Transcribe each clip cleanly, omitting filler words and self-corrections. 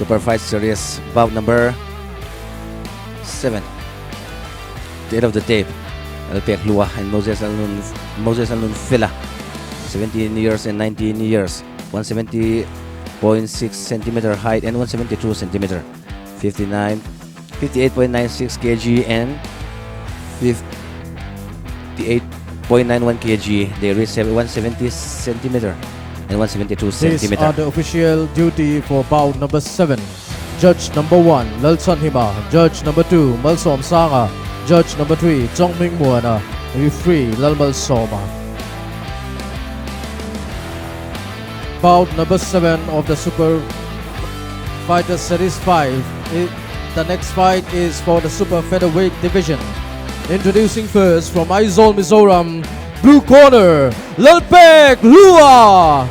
Super Fight Series bout number 7. The end of the tape. Lalpekhlua and Moses Lalnun Moses Lalnunfela 17 years and 19 years 170.6 centimeter height and 172 centimeter 59 58.96 kg and 58.91 kg they reach 170 centimeter and 172 These centimeter are the official duty for bout number 7. Judge number 1, Lalchhanhima. Judge number 2, Malsawmsanga. Judge number 3, Chonghmingmuana. Referee, Lalmalsawma. Bout number 7 of the Super Fighter Series 5. The next fight is for the Super Featherweight division. Introducing first from Aizawl, Mizoram, blue corner, Lalpekhlua!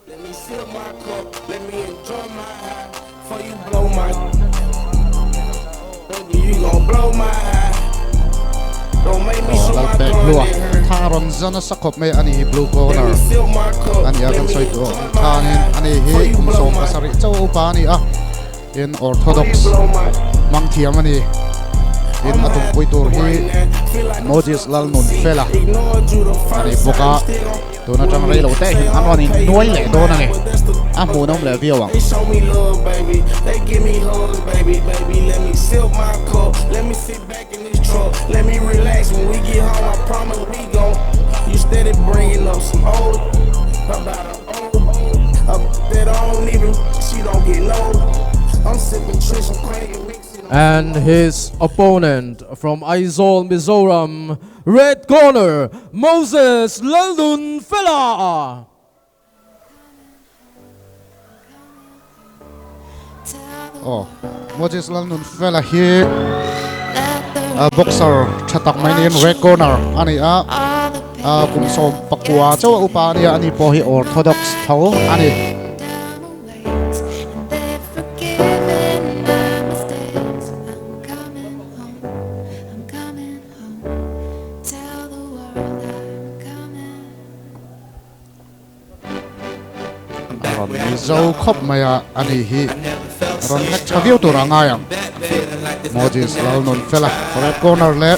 Let me sip my cup, let me enjoy my high. Before you blow my you gon' blow my high. Don't make me shoot my Lalpek gun, hlua it hurt. tha rawn zan a sakhawp mai a ni hi blue Let corner me sip my cup, a ni a let kan me sawi tawh enjoy ang my khanin high. a ni Before hi you kum blow sawm my pasarih chauh upa a ni a in Before you orthodox blow my hmang thiam a ni tin a tumpui tur hi Moses Lalnunfela a ni bawk a tun atang rei lo te hian an rawn in nuai leh dawn a ni a hmuhnawm leh viau ang. They show me love, baby. They give me hugs, baby. Baby, let me sip my cup. Let me sit back in this truck. Let me relax when we get home. I promise we gon' You steady bringing up some old about an old up that I don't even. She don't get no. I'm sipping Trisha Craig and mixing. And his opponent from Aizawl, Mizoram, red corner, Moses Lalnunfela! Aw, Moses Lalnunfela hi boxer tha tak mai niin red corner a ni a, kum sawm pakua chauh a upa a nia, ani pawh hi orthodox tho a ni. A rawn mizo khawp mai a, ani hi rawn hlek tha viau tur a ngai ang. Moses Lalnunfela red corner leh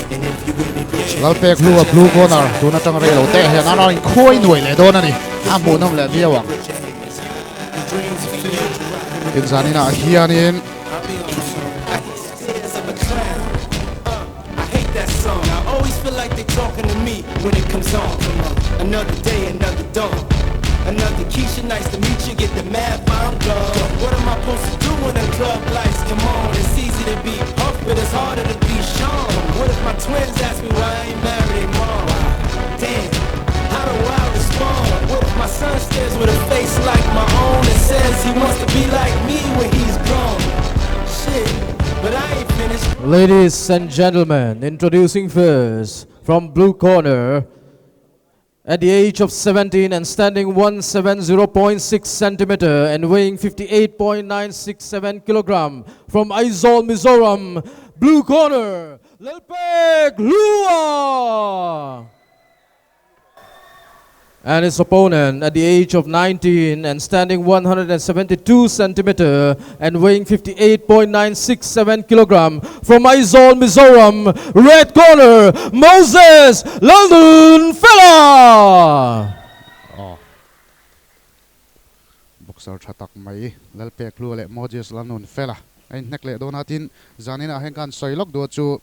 Lalpekhlua blue corner tun atang rei lo te hian a rawn inkhuai nuai leh dawn a ni, a hmuhnawm leh viau ang. Tin zaninah hianin. Ladies and gentlemen, introducing first from blue corner, at the age of 17 and standing 170.6 centimeter and weighing 58.967 kilogram from Aizawl, Mizoram, blue corner, Lalpekhlua! And his opponent at the age of 19 and standing 172 centimeter and weighing 58.967 kilogram from Aizawl, Mizoram, red corner, Moses Lalnunfela! Aw. Boxer tha tak mai Lalpekhlua leh Moses Lalnunfela a inhnek leh dawn a, tin zaninah hian khan sawi lawk duh chu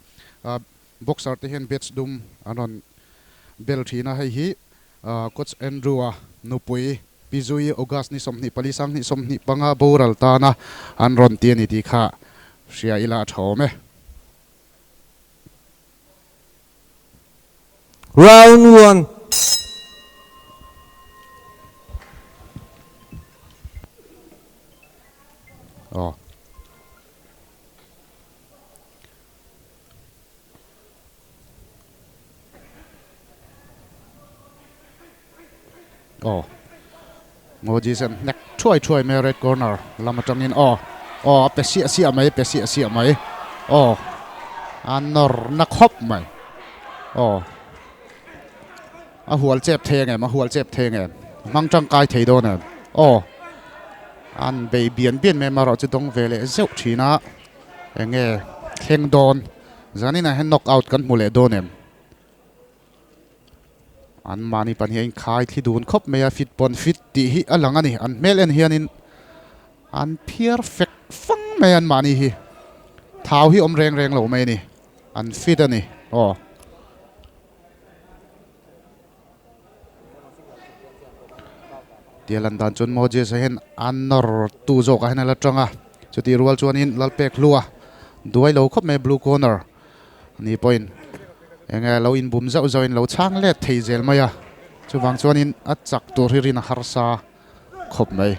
Boxer te hian bets dum an rawn bel thin a, hei hi Coach Andrew-a nupui Pi Zui August ni 24 2025 boral tana an rawn ti a ni tih kha hria ila a tha awm e. Round 1. Aw. Aw, Moses an hnek thuai thuai mai a red corner lam atangin aw aw a pe siah siah mai pe siah siah mai aw a nawr na khawp mai aw a hual chep thei ang em a hual chep thei ang em a hmang tangkai thei dawn em aw an bei bian bian mai amaherawh chu dawng ve leh zeuh thin a eng nge thleng dawn zaninah hian knock out kan hmu leh dawn em. An mahni pahnih a inkhai thli dun khawp mai a, fit pawn fit tih hi a lang a ni. An hmel en hianin an phiar fek fang mai a an mahni hi. Thau hi awm reng reng lo mai a ni. An fit a ni. Aw. Tia lan dan chuan Moses a hian a nawr tu zawkah hian a la tang a. Chutih rual chuanin Lalpekhlua duai lo khawp mai blue corner. Ani pawhin eng nge lo inbum zauh zauhin lo chhang let thei zel mai a, chuvang chuanin a chak tur hi rin a harsa khawp mai.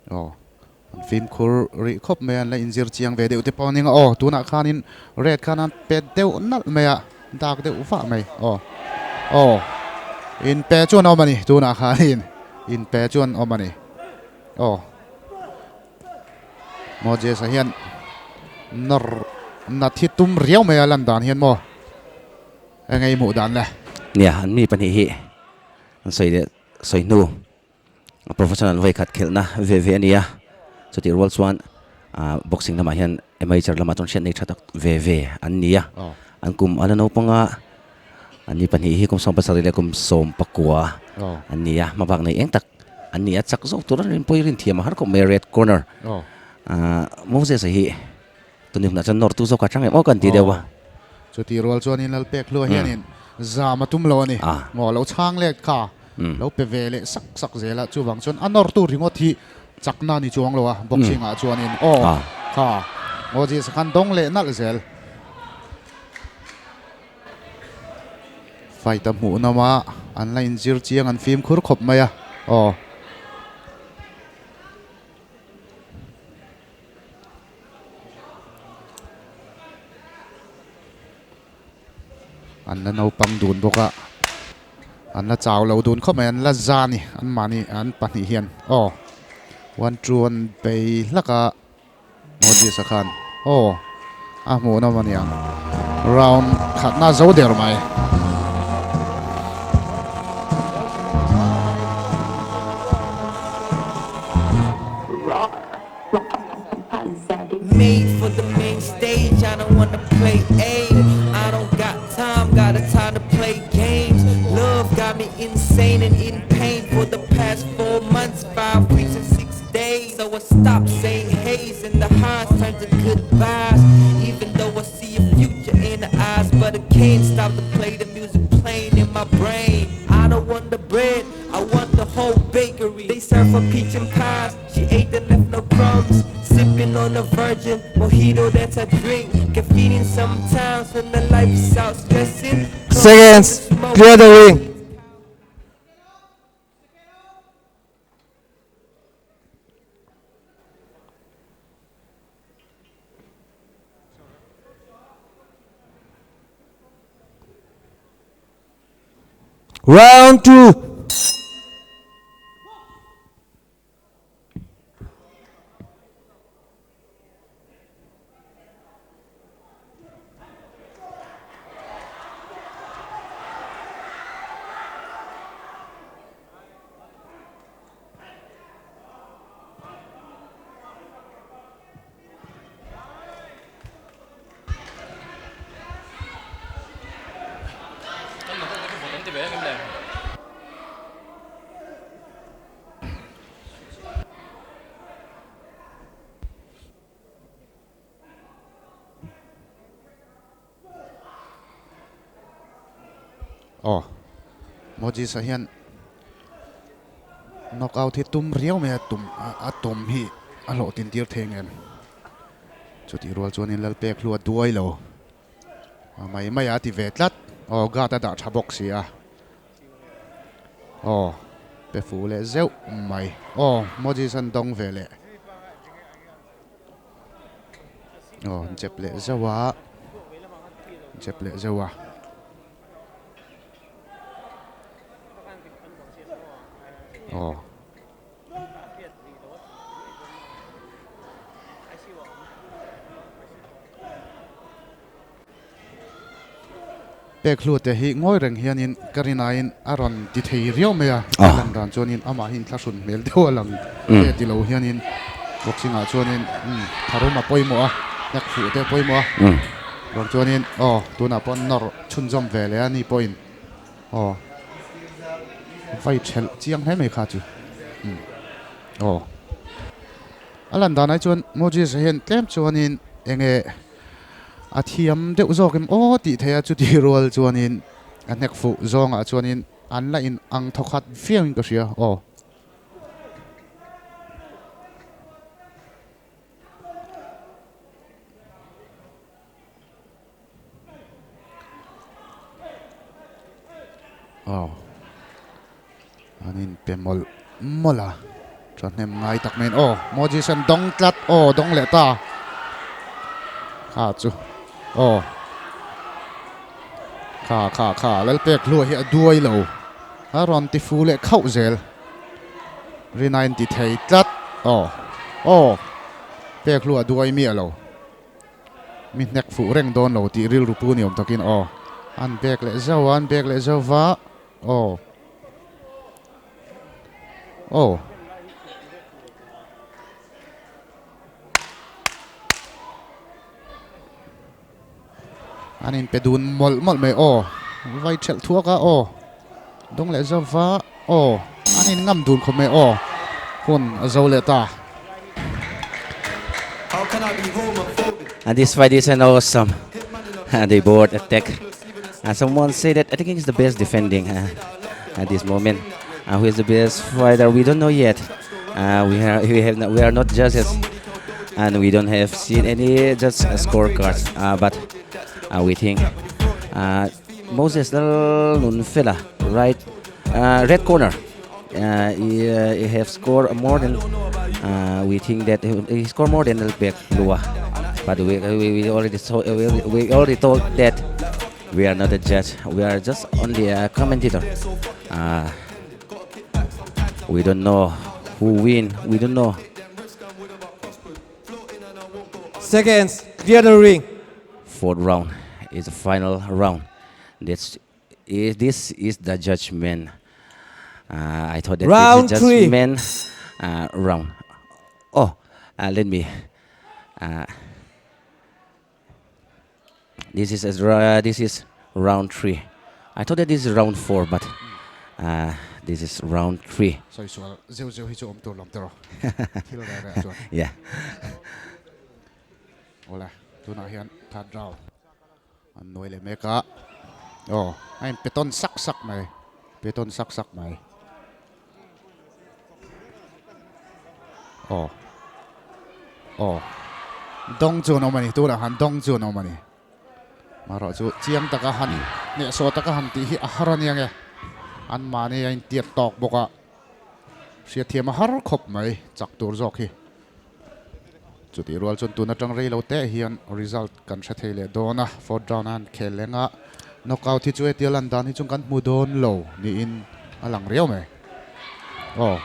Aw an fimkhur rih khawp mai a, an la inzir chiang ve deuh te pawh a ning a, aw tunah khanin red khan an pet deuh nalh mai a, dak deuh vah mai aw aw in pe chuan a awm a ni tunah khanin in pe chuan awm a ni aw Moses a hian nawr nat hi tum riau mai a lan dan hian maw eng nge i hmuh dan le? Nia an mi pahnih hi an sawi leh sawi hnu. Professional vawi khat khelhna ve ve a ni a, chutih rual chuan boxing lamah hian amateur lamah chuan hriat nei tha tak ve ve an ni a, an kum a la naupang a, an ni pahnih hi kum 17 leh kum 19 an ni a, hmabak nei eng tak an ni a, chak zawk tur an rinpui rin thiam a har khawp mai a red corner Moses-a hi tuni hunah chuan nawr tu zawk a chang em aw kan ti deuh a. Chutih rual chuanin Lalpekhlua hianin zam a tum lo a ni. Maw lo chhang let kha lo pe ve leh sak sak zel a, chuvang chuan a nawrtu ringawt hi chakna a ni chuang lo a, boxing ah chuanin aw kha Moses khan dawng leh nalh zel. Fight a hmuh nawm a, an la inzir chiang an fimkhur khawp mai a, aw. An la naupang dun bawk a, an la chau lo dun khawp mai, an la za a ni an mahni an pahnih hian aw one two an bei hlak a Moses-a khan aw a hmuh nawm a niang round khatna zo der mai. Made for the main stage, I don't wanna play A. I don't got time, got a time to play games. Love got me insane and in pain for the past four months, five weeks and six days. So I stopped saying hays and the highs turned to goodbyes. Even though I see a future in the eyes, but I can't stop to play the music playing in my brain. I don't want the bread, I want the whole bakery. They serve her peach and pies. She ate and left no crumbs. Sipping on a virgin mojito, that's a drink. Caffeine sometimes when the life is out stressing. Seconds, clear the ring. Round two. Aw Moses-a hian knockout hi tum riau mai a tum a tum hi a hlawhtlin tir thei ang em chutih rual chuanin Lalpek hlu a duai lo a mai mai a ti ve tlat aw guard a dah tha bawk si a. Aw pe fuh leh zeuh mai. Aw Moses an dawng ve leh. Aw an chep leh zeuh a. Jab leh zeuh a. Aw. Pek hlute hi ngawi reng hianin ka rinain a rawn ti thei riau mai a, a lan dan chuanin amah hi inthlahrun hmel deuh a lang e ti lo hianin boxing ah chuanin tharum a pawimawh a, hnek fuh te a pawimawh a, rawn chuanin aw tunah pawh nawr chhunzawm ve leh a ni pawhin aw vai thelh chiang hle mai kha chu aw a lan danah chuan Moses hian tlem chuanin enge. A thiam deuh zawk em aw tih theih a, chuti rual chuanin a hnek fuh zawngah chuanin an la in ang thawkhat viauin ka hria aw. Aw an in pe mawlh mawlh a thahnem ngai tak mai in aw Moses an dawng tlat aw dawng leh ta kha chu aw kha kha kha Lalpek hlua hi a duai lo a rawn ti fu leh khauh zel Rina in ti thei tlat aw aw pek hlua a duai miah lo. Mi hnek fuh reng dawn lo tih rilru pu ni awm takin aw. An bek leh zauh a, an bek leh zauh va, aw. Aw. An inpe dun mawlh mawlh mai aw. Vai thelh thuak a aw. Dawng leh zauh va, aw. An in ngam dun khawp mai aw. Hun a zo leh ta. And this fight is an awesome. They both attack. And someone say that I think it's the best defending uh, at this moment. Uh, who is the best fighter? We don't know yet. Uh, we are we have not, we are not judges, and we don't have seen any just scorecards. Uh, but uh, we think uh, Moses Nunfela, right, uh, red corner. Uh, he, uh, he have scored more than uh, we think that he, he scored more than Lalpek Lua. But we, we, we already saw, we, we already told that we are not a judge. We are just only a commentator. Uh, we don't know who win. We don't know. Seconds, clear the ring. Fourth round is the final round. This is, this is the judgment. Uh, I thought that Round this is three. judgment round. Oh, let me. This is this is round 3. I thought that this is round 4, but this is round 3. Sawi sual zeuh zeuh hi chu awm tur lawm tawh thil reh reh chuan. Yeah. Awle tunah hian third round an nuai leh mek a. Aw a in pe tawn sak sak mai pe tawn sak sak mai. Aw aw dawng chu an awm a ni tunah han dawng chu an awm a ni. Marawh chu chiang taka han hnehsawh taka han tih hi a har a nia nge. An mahni a intiat tawk bawk a, hriatthiam a har khawp mai chak tur zawk hi. Chutih rual chuan tun atang rei lo teh hian result kan hre thei leh dawn a, fourth round a han khel leng a, knockout hi chu hetia lan dan hi chuan kan hmu dawn lo niin a lang riau mai. Aw.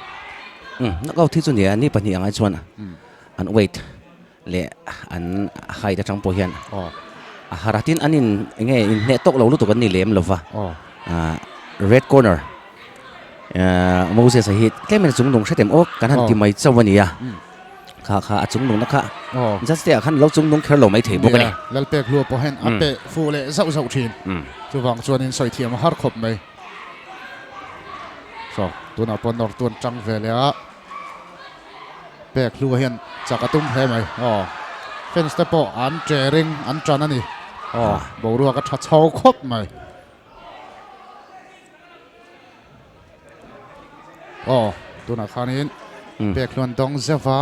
Umm knockout hi chu nia ni pahnih ang ai chuan an weight leh an height atang pawh hian a har a tin an in enge inhneh tawk lo lutuk an ni lem lova red corner Moses a hi tlem in a chung nung hretem aw kan han ti mai chauh a ni a kha kha a chung nung na kha just te ah khan lo chung nung kher lo mai thei bawk a ni. Lalpek hlua pawh hian a peh fuh leh zauh zauh thin chuvang chuanin sawi thiam a har khawp mai. Saw tunah pawh nawr tuan tang ve leh a. Pek hlu hian chak a tum hle mai. Aw, fans te pawh an che ring an tan a ni. Aw, boruak a tha chho khawp mai. Aw, tunah khanin pek hluan dawng zeuh va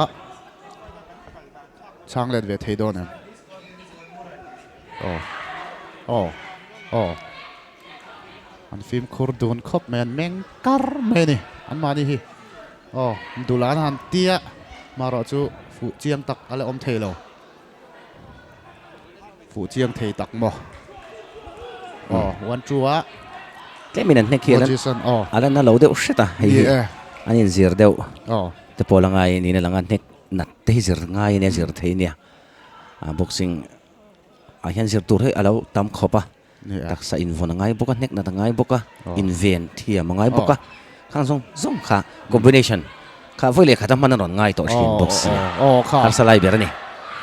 chhang let ve thei dawn em? Aw, aw, aw. An fimkhur dun khawp mai, an meng kar mai a ni anmahni hi. Aw, Dulan han tia marawh chu fuh chiang tak a la awm thei lo. Fuh chiang thei tak maw? Aw one two a. Tlemin an hnek hi a la na lo deuh hret a hei hi an inzir deuh te pawh la ngai niin a lang a hnek nat te hi zir ngai ania zir thei ania boxing ah hian zir tur hi a lo tam khawp a taksa invawn a ngai bawk a hnek nat a ngai bawk a inven thiam a ngai bawk a khang zawng zawng kha combination kha vawi leh khat a hman a rawn ngai tawh thin boxing harsa lai ber a ni.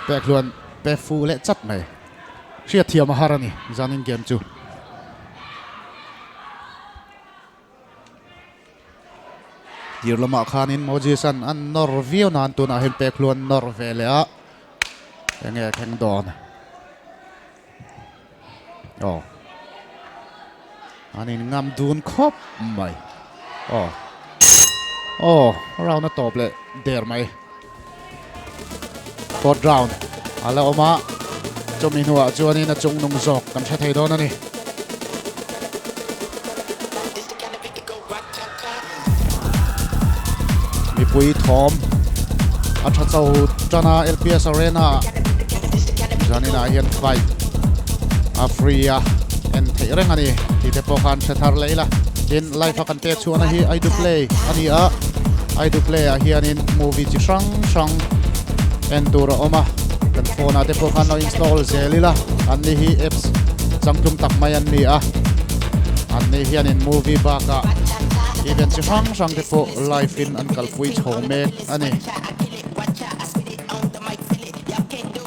Pek hluan pe fu leh chat mai. Hriatthiam a har a ni zanin game chu. Tir lamah khanin Moses-a'n a nawr viau nan tunah hian pek hluan nawr ve leh a, enge a thleng dawn? Aw, an inngam dun khawp mai. Aw, aw, round a tawp leh der mai. Fourth round a la awm a, chumi hnuah chuanin a chung nung zawk kan hre thei dawn a ni. Mipui thawm a tha cho tan a LPS Arena ah zaninah hian fight a free a en theih reng a ni tih te pawh khan hre thar leh ila. Tin, live a kan pek chhuahna hi I do play a ni a, I do play ah hianin movie chi hrang hrang en tur a awm a, kan phone ah te pawh khan lo install zel ila, an ni hi apps changtlung tak mai an ni a, an ni hianin movie bakah event chi hrang hrang te pawh live in an kalpui chho mek a ni.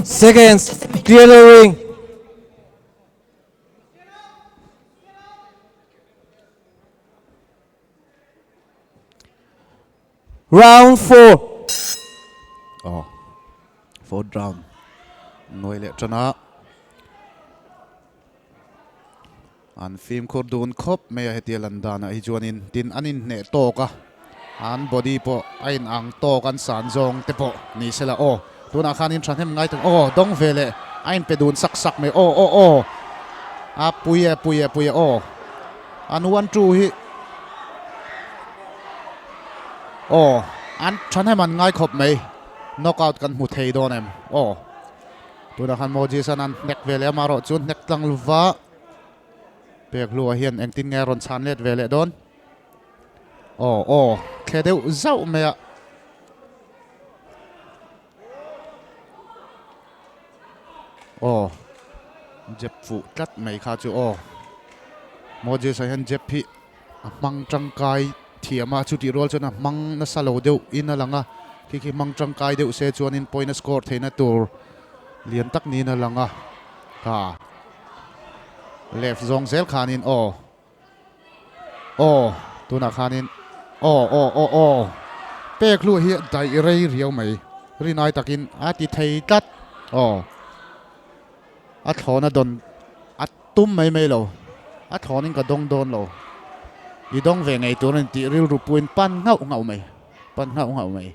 Seconds, clear the ring. Round 4. Oh. Fourth round. Noi leh tana. An fimkhur dun khawp mai a hetia lan danah hi chuanin tin an inhneh tawk a. An body pawh a in ang tawk an san zawng te pawh ni sela aw. Tunah khanin thahnem ngai tak aw dawng ve leh a inpe dun sak sak mai aw aw aw. A pui e pui e pui e aw. An one two hi aw an thahnem an ngai khawp mai knockout kan hmu thei dawn em aw tunah khan Moses an an hnek ve leh amaherawh chu hnek tlang luva pek hlua hian engtin nge a rawn chhan let ve leh dawn aw aw thle deuh zauh mai a. Aw jep fuh tlat mai kha chu aw Moses-a hian jep hi a hmang tangkai thiam a chutih rual chuan a hmang nasa lo deuh in a lang a khi khi hmang tangkai deuh se chuanin point a score theihna tur lian tak niin a lang a ha left zawng zel khanin aw. Aw tunah khanin aw aw aw aw pek hluah hi daih rei riau mai rinai takin a ti thei tlat aw a thlawna dawn a tum mai mai lo a thlawnin ka dawng dawn lo i dawng ve ngei tur a ni tih rilru puiin pan nghauh nghauh mai pan nghauh nghauh mai.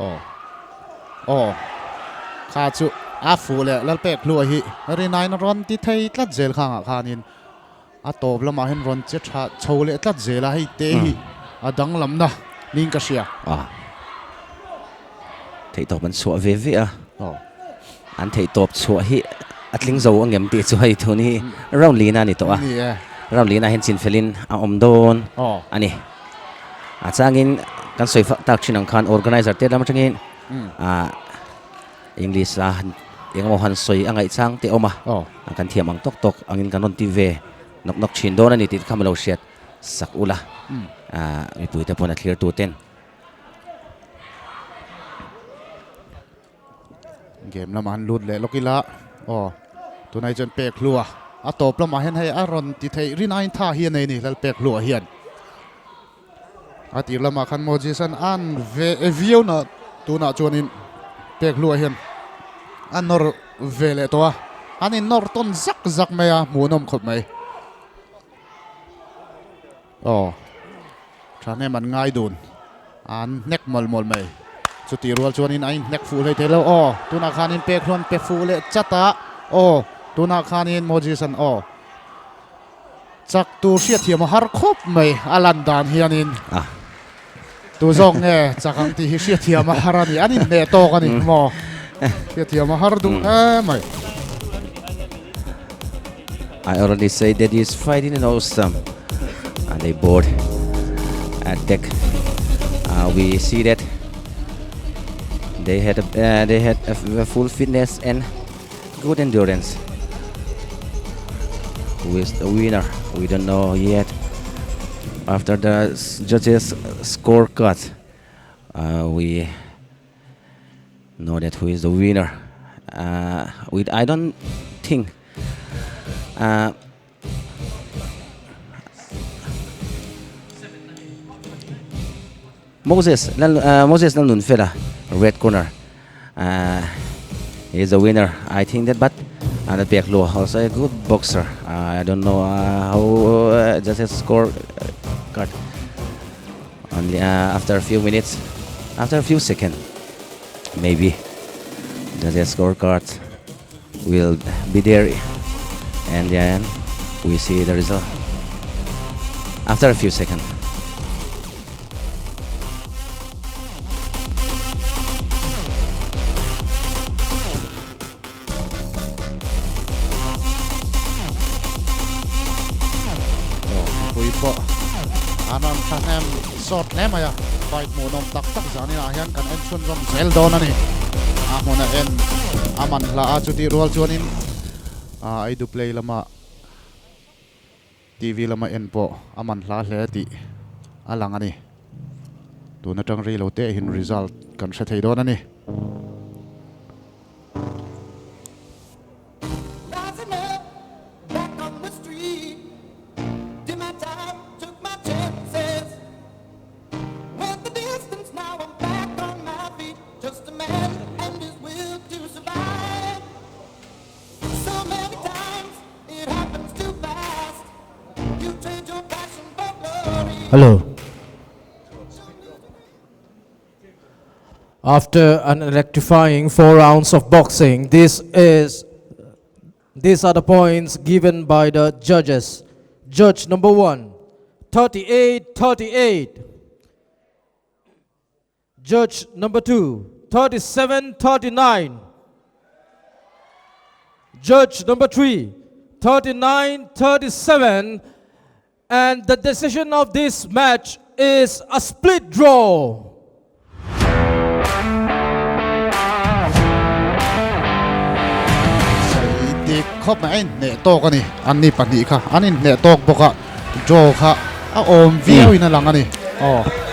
Aw aw kha chu a fuh leh Lalpek hlua hi Rinain a rawn ti thei tlat zel khangah khanin a tawp lamah hian rawn che tha chho leh tlat zel a hei te hi a danglamna niin ka hria. A theihtawp an chhuah ve ve a, an theihtawp chhuah hi a tling zo angem tih chu hei thun hi round lina a ni tawh a, round lina hian chinfelin a awm dawn a ni. A changin kan sawi fak tak thin ang khan organizer te lam atangin ah English a engemaw han sawi a ngaih chang te a awm a, kan thiam ang tawk tawk angin kan rawn ti ve nawk nawk thin dawn a ni tih te kha maw lo hriat sak ula ah mipui te pawn a thlir tu ten. Game lamah han lut leh lawk ila aw tunah hi chuan pek hlua a tawp lamah hian hei a rawn ti theih rinaiin tha hi a nei a ni Lalpek hlua hian a tir lamah khan Moses an an ve e viau na tunah chuanin pek hlua hian a nawr ve leh tawh a an in nawr tawn zak zak mai a hmuhnawm khawp mai Aw, thahnem an ngai dun. An hnek mawlh mawlh mai. Chutih rual chuanin a inhnek fuh hlei thei lo. Aw, tunah khanin pek hluan pe fuh leh chat a. Aw, tunah khanin Moses-a'n aw. Chak tur hriatthiam a har khawp mai a lan dan hianin. A. Tu zawk nge chak ang tih hi hriatthiam a har a ni, an inhneh tawk a ni maw? Hriatthiam a har duh hle mai. I already say that he is fighting an awesome and they both attack. We see that they had a, they had a, a full fitness and good endurance. Who is the winner? We don't know yet. After the judges scorecard, we know that who is the winner. We, I don't think Moses Moses Lalnunfela red corner is the winner I think that but Lalpekhlua also a good boxer I don't know how judges score card only after a few minutes after a few seconds maybe judges scorecard will be there and then we see the result after a few seconds. Mipui pawh an rawn thahnem sawt hle mai a, fight hmuhnawm tak tak zaninah hian kan en chhunzawm zel dawn a ni. A hmuna en a man hla a, chutih rual chuanin Aidu play lama TV lama en pawh a man hla hle tih a lang a ni. Tun atang rei lo te hin result kan hre thei dawn a ni. Hello. After an electrifying 4 rounds of boxing, this is these are the points given by the judges. Judge number 1, 38-38. Judge number 2, 37-39. Judge number 3, 39-37. And the decision of this match is a split draw. Sawi dik khawp mai a inhneh tawk a ni. An ni pahnih kha an inhneh tawk bawk a, draw kha a awm viau in a lang a ni. Aw.